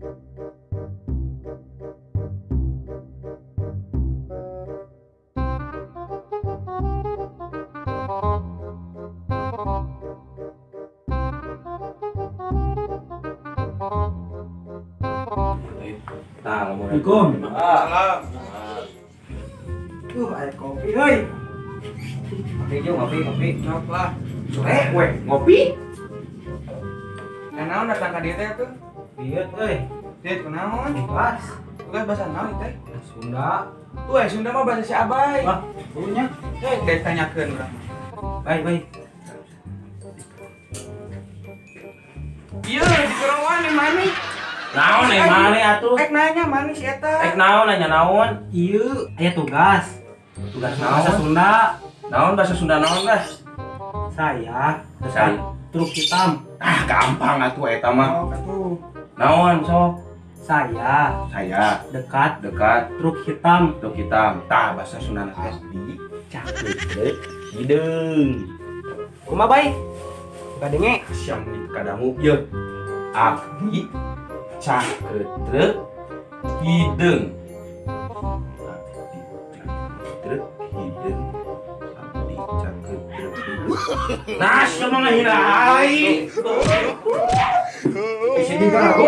Nah, lamun. Assalamualaikum. Ah. Aya kopi euy. Ngopi jeung ngopi, ngopi. Sok lah. Eh, weh, ngopi. Nah, naon datang ka dieu teh tuh? Diet euy. Dieu kunaon? Tugas. Tugas bahasa naon teh? Sunda. Tuh, eh, Sunda mah bahasa si Abai. Wah, punya. Eh, dek tanyakeun urang. Baik, baik. Ieu di Kerawan di mana? Naon eh mana atuh? Ek nanya mana si eta? Ek naon nanya naon? Ieu aya tugas. Tugas Bahasa naon? Sunda. Naon bahasa Sunda naon lah? Saya dekat Saya. Truk hitam. Ah, gampang atuh eta mah. Oh, atuh. Naon sok? Saya Saya dekat dekat truk hitam. Truk hitam. Tah, bahasa Sunda teh di cakeut hideung. Kumaha baik? Kadenge. Siam di kadangu ye. Abdi cakeut hideung. Abdi cakeut hideung. Abdi cakeut hideung. Nah, semua ngahina aing. Di sini kan aku.